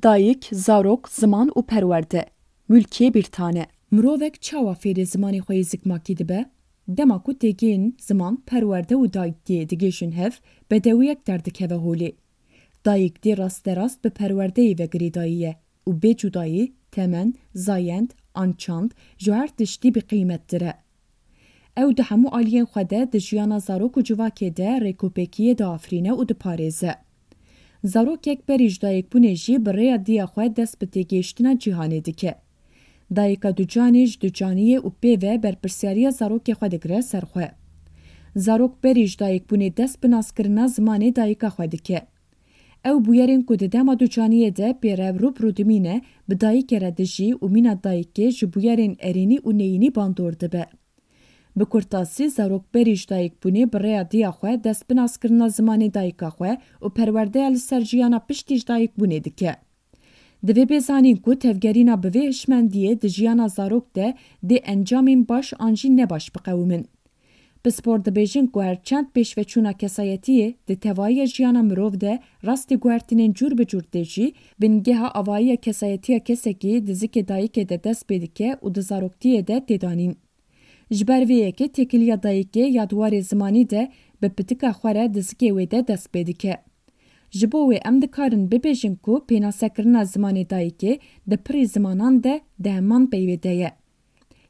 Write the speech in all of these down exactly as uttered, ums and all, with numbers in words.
Dayik, zarok, ziman û perwerde. Mülkiye Birtane. Mirovek çawa fêrê zimanê xwe yê zikmakî dibe? Dema ku têgihên ziman, perwerde û dayikiyê digihîjin hev, bedewiyek derdikeve holê. Dayik dê rasterast bi perwerdeyê ve girêdayî ye û bê cudayî, temen, zayend an çand, ji her tiştî bi qîmettir e. Ew di hemû aliyên xwe de di jiyana zarok û civakê de rêkopêkiyê diafirîne û diparêze. Zarokek berî ji dayikbûnê jî bi rêya diya xwe dest bi têgihiştina cîhanê dike. Dayika ducanî ji ducaniyê û pê ve berpirsiyariya zarokê xwe digire ser xwe. Zarok berî ji dayikbûnê dest bi naskirina zimanê dayika xwe dike. Ew bûyerên ku di dema ducaniyê de pê re rû bi rû dimîne, bi dayikê re dijî û mîna dayikê ji bûyerên erênî û neyînî bandor dibe. Bi kurtasî, zarok berî ji dayikbûnê bi rêya diya xwe dest bi naskirina zimanê dayika xwe û perwerdeya li ser jiyana piştî ji dayikbûnê dike. Divê bê zanîn ku tevgerîna bi vê hişmendiyê di jiyana zarok de dê encamên baş an jî nebaş biqewimin. Pispor dibêjin ku her çend pêşveçûna kesayetiyê di tevahiya jiyana mirov de rastî guhertinên cûr bi cûr tê jî, bingeha avahiya kesayetiya kesekî di zikê dayikê de dest pê dike û di zaroktiyê de tê danîn. Ji ber vê yekê têkiliya dayikê ya di warê zimanî de bi pitika xwe re di zikê wê de dest pê dike. Ji bo wê em dikarin bibêjin ku pênasekirina zimanê dayikê di pirî zimanan de di heman peyvê de ye.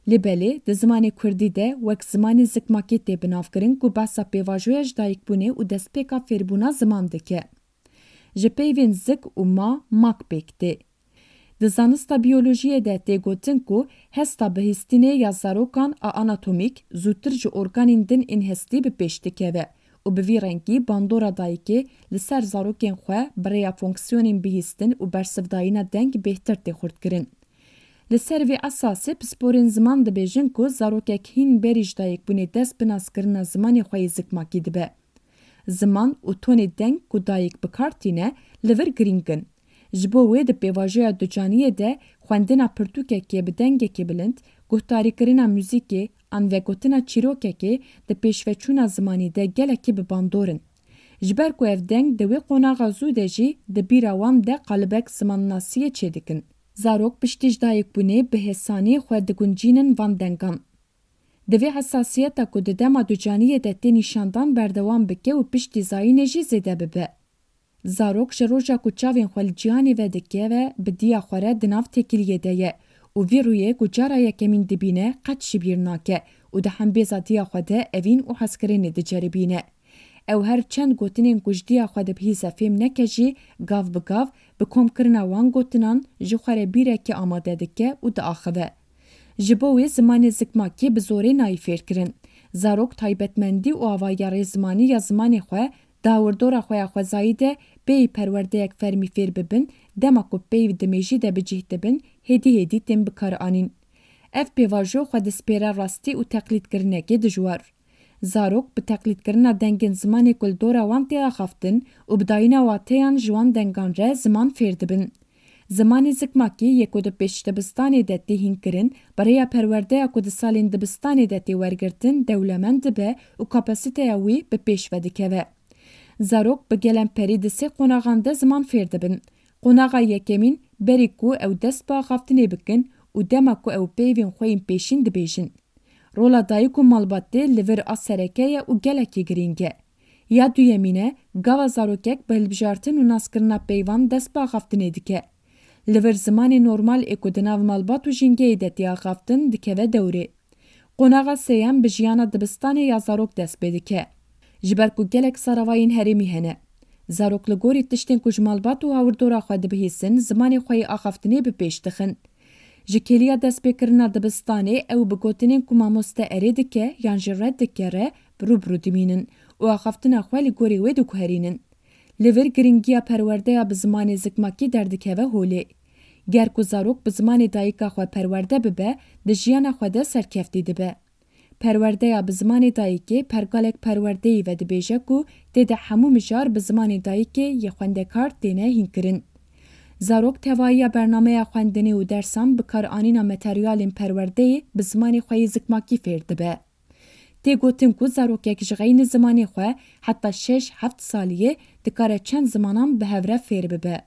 Lê belê di zimanê kurdî de wek zimanê zikmakî tê binavkirin ku behsa pêvajoya ji dayikbûnê û destpêka fêrbûna ziman dike. Ji peyvên zik û ma, mak pêk tê. Di zanista biyolojiyê de tê gotin ku hesta bihîstinê ya zarokan a anatomîk zûtir ji organên din ên hestî bi pêş dikeve û bi vî rengî bandora dayikê li ser zarokên xwe bi rêya fonksiyonên bihîstin û bersivdayîna deng bêhtir tê xurtkirin. Li ser vê esasê pisporên ziman dibêjin ku zarokek hîn berî ji dayikbûnê dest bi naskirina zimanê xwe yê zikmakî dibe. Ziman û tonê deng ku dayik bi kar tîne, li vir girîng in. Ji bo wê di pêvajoya ducaniyê de xwendina pirtûkekê bi dengekî bilind, guhdarîkirina muzîkê an vegotina çîrokekê di pêşveçûna zimanî de gelekî bi bandor in. Ji ber ku ev deng di wê qonaxa zû de jî di bîra wan de qalibek zimannasiyê çêdikin. Zarok piştî ji dayikbûnê bi hêsanî xwe diguncînin van dengan. Divê hesasiyeta ku di dema ducaniyê de tê nîşandan berdewam bike û piştî zayînê jî zêde bibe. Zarok ji roja ku çavên xwe li cîhanê vedikeve bi diya xwe re di nav têkiliyê de ye û vî rûyê ku cara yekemîn dibîne qet ji bîr nake û di hembêza diya xwe de evîn û hezkirinê diceribîne. Ew her çend gotinên ku ji diya xwe dibihîse fêm neke jî, gav bi gav bi komkirina wan gotinan ji xwe re bîrekê amade dike û diaxive. Ji bo wê zimanê zikmakî bi zorê nayê fêrkirin. Zarok taybetmendî û avahiya rêzimanî ya zimanê xwe di hawirdora xwe ya xwezayî de bêyî perwerdeyek fermî fêr bibin, dema ku peyv di mêjî de bi cih dibin, hêdî hêdî tên bikaranîn. Ev pêvajo xwe dispêre rastî û teqlîdkirinekê dijwar. Zarok bi teqlîdkirina dengên zimanê ku li dora wan tê axaftin û bi dayîna wateyan ji wan dengan re ziman fêr dibin. Zimanê zikmakî yê ku di pêşdibistanê de tê hînkirin, bi rêya perwerdeya ku di salên dibistanê de tê wergirtin dewlemend dibe û kapasiteya wî bi pêş ve dikeve. Zarok bi gelemperî di sê qonaxan de ziman fêr dibin. Qonaxa yekemîn, berî ku ew dest bi axaftinê bikin û dema ku ew peyvên xwe yên pêşîn dibêjin. Rola dayik û malbatê li vir a sereke ye û gelekî girîng e. Ya duyemîne, gava zarokek bi hilbijartin û naskirina peyvan dest bi axaftinê dike. Li vir zimanê normal ê ku di nav malbat û jîngehê de tê axaftin dikeve dewrê. Qonaxa sêyem bi jiyana dibistanê ya zarok dest pê dike. Ji ber ku gelek zaravayên herêmî hene. Zarok li gorî tiştên ku ji malbat û hawirdora xwe dibihîsin, zimanê xwe yê axaftinê bi pêş dixin. Ji kêliya destpêkirina dibistanê ew bi gotinên ku mamoste erê dike yan jî red dike re bi rû bi rû dimînin û axaftina xwe li gorî wê diguherînin. Li vir girîngiya perwerdeya bi zimanê zikmakî derdikeve holê. Ger ku zarok bi zimanê dayika xwe perwerde bibe, di jiyana xwe de serkeftî dibe. Perwerdeya bi zimanê dayikê pergalek perwerdeyî ve dibêje ku tê de hemû mijar bi zimanê dayikê yê xwendekar têne hînkirin. Zarok tevahiya bernameya xwendinê û dersan bikaranîna materyalên perwerdeyê bi zimanê xwe yê zikmakî fêr dibe. Tê gotin ku zarokek ji xeynî zimanê xwe heta şeş heft saliyê dikare çend zimanan bi hev re fêr bibe.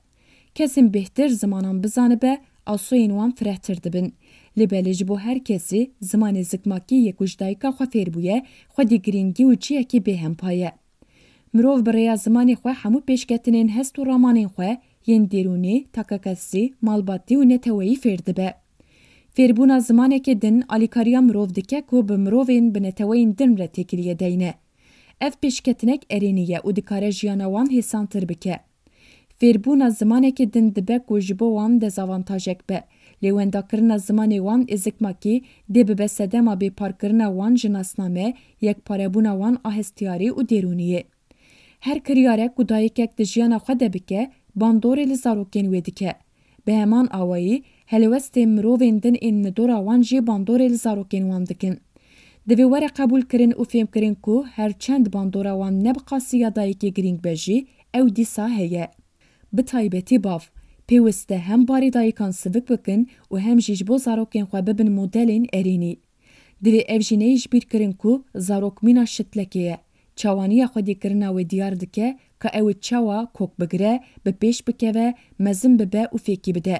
Kesên bêhtir zimanan bizanibe, asoyên wan firehtir dibin. Lê belê ji bo her kesî zimanê zikmakî yê ku ji dayika xwe fêr bûye, xwedî girîngî û cihekî bêhempa ye. Mirov bi rêya zimanê xwe hemû pêşketinên hest û ramanên xwe yên dêrûnî, takakesî, malbatî û neteweyî fêr dibe. Fêrbûna zimanekê din alîkariya mirov dike ku bi mirovên bi neteweyên din re têkiliyê deyne. Ev pêşketinek erênî ye û dikare jiyana wan hêsantir bike. Fêrbûna zimanekê din dibe ku ji bo wan dezavantajek be, lê wendakirina zimanê wan ê zikmakî dê bibe sedema bêparkirina wan ji nasname, yekparebûna wan a hestiyarî û dêrûniyê. Her kiryarek ku dayikek di jiyana xwe de bike, bandorê li zarokên wê dike. Bi heman awayî, helwestên mirovên din ên li dora wan jî bandorê li zarokên wan dikin. Divê were qebûlkirin û fêmkirin ku her çend bandora wan ne bi qasî ya dayikê girîng be jî, ew dîsa heye. Bi taybetî bav, pêwist e hem barê dayikan sivik bikin û hem jî ji bo zarokên xwe bibin modelên erênî. Divê ev jî neyê ji bîr kirin ku zarok mîna şitlekê ye. Çawaniya xwedîkirina wê diyar dike ka ew ê çawa kok bigire, bi pêş bikeve, mezin bibe û fêkî bide.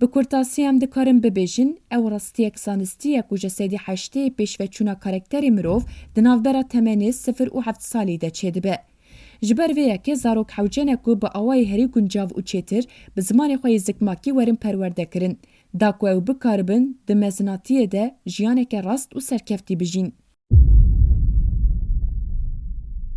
Bi kurtasî em dikarin bibêjin, ew rastiyek zanistî ye ku ji sedî heştê yê pêşveçûna karakterê mirov di navbera temenê sifir û heft salî de çêdibe. Ji ber vê yekê zarok hewce ne ku bi awayê herî guncav û çêtir bi zimanê xwe yê zikmakî werin perwerdekirin, da ku ew bikaribin di mezinatiyê de jiyaneke rast û serkeftî bijîn.